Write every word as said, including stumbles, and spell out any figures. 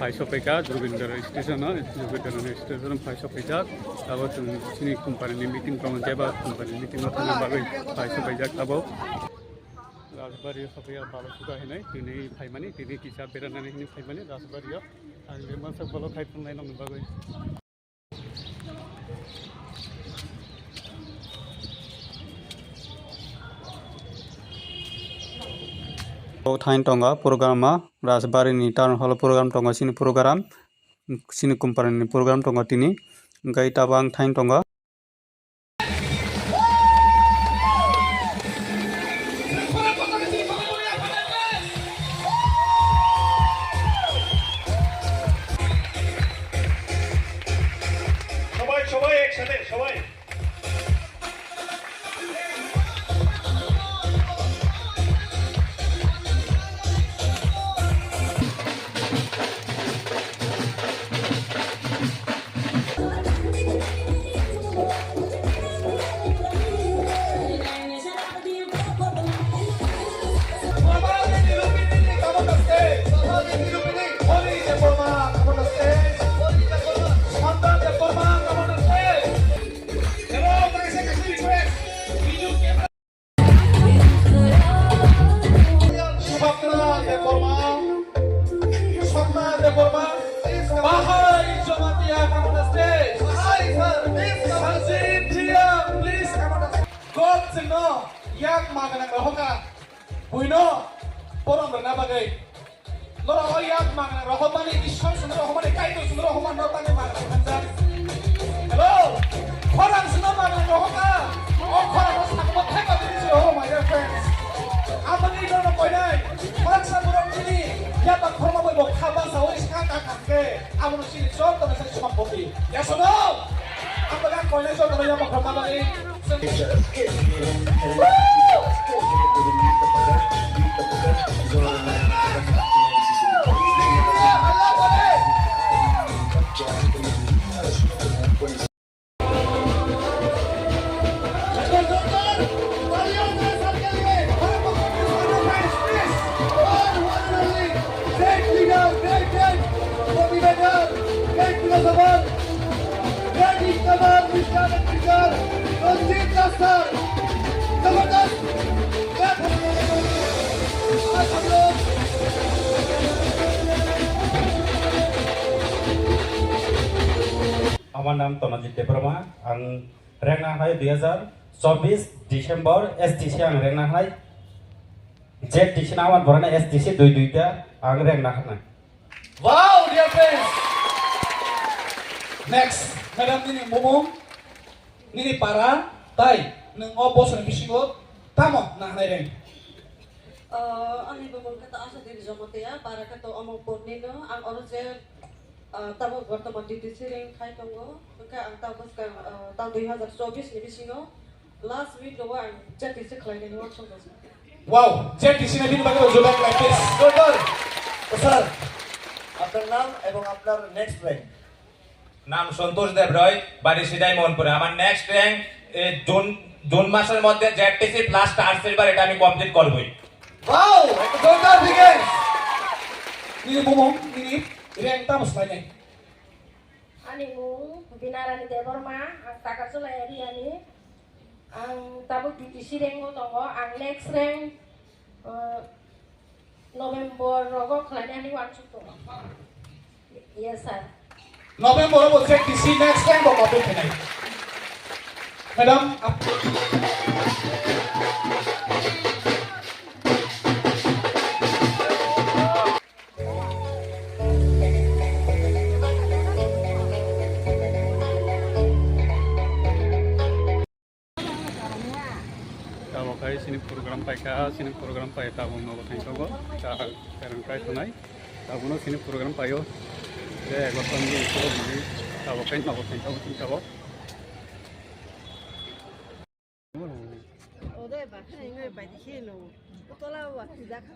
Phai sophaikha Jogindra station o, Jogindra station phai sophaijak. Abo chwng chini company ni meeting tongo, jeba company ni meeting o thangna bagwi phai sophaijak abo. Rajbari o sophaiya balo suda hinwi tini phaimani, tini kisa beranani hinwi phaimani Rajbari o. Ang je mansak bolo khai thumnai nokni bagwi. O thain tongo program o, Rajbari ni town hall o program tongo, chini program, chini company ni program tongo tini, hwnkhe tabang thain tongo. সবাই, সবাই একসাথে, সবাই। Subhadra Debbarma, Sopna Debbarma, Bahai Jamatia, come on the stage. Bahai sir, please come on the stage. Sanjit Jia, please come on the stage. God chwngno yak magana rohoka, buino borom rwna bagwi. Norok o yak magna rohormani, Ishwar sundro rohormani, Kaitor sundro rohormani, norok tangwi magna khanjak. Hello? Khorang sundro magna rohorka. O khorang o sakma thaiba dini se rohor, my dear friends. Amoni norok koinai. Khorang sa borok chini. Yaba khorma bai bo khaba sa oi ska ka ka ke. Abono chini joto na sai sompoti. Yes or no? Ang bagan koinai joto na yaba khorma bai. Great leader, great, great motivator, great philosopher, great innovator, Mister and Mister Ranjit Das sir. Jabardast! Aaj hum log আমার নাম তনজিৎ Debbarma. Ang rengna hai dui hazar chobbish December S T C ang rengna hai. Z T C na আমার বরানা S T C দুই দুইটা ang rengna hai. Wow, dear friends. Next, madam, nini mumung, nini para, tai nwng o bosor bisingo tamo nahnai reng? Ah, ani bumung khe to Asha Devi Jamatia, para khe to Omongpur nino, ang oro je, ah, tabuk bortoman duty siring khai tongo, hwnkhe ang tabuk bwskang, ah, ta dui hazar chobbish ni bisingo last week o ang Z T C khlainani uansukha. Wow, Z T C ni bini bagwi juda khlai, please. Doctor, sir, আপনার নাম এবং আপনার next rank? নাম সন্তোষ দেব রয়, বাড়ি সিদাই মোহনপুরে। আমার next rank, এ, June, June মাসের মধ্যে জেডটিসি প্লাস স্টার সিলভার, এটা আমি কমপ্লিট করবই। Wow, একটা জোরদার figure. Nini bumung, nini rank tamo swlainai? Ani mung Binarani Debbarma, ang Takarjala area ni. Ang tabuk duty siring o tongo, ang next rank, eh, November rogo khlainani uansuk tongo. Yes, sir. November rogo Z T C next rank bo complete khlainai. Madam, ap- Tabuk hai sini program paikha, sini program pai tabuk nogo thangtogo, ta kerang kai thunai, tabukno sini program paio, je egorta ni ulo bini tabuk hai nogo thangtogo, thangtogo. Ode ba, hai ngai bai di kheno. Tola wa tida kha.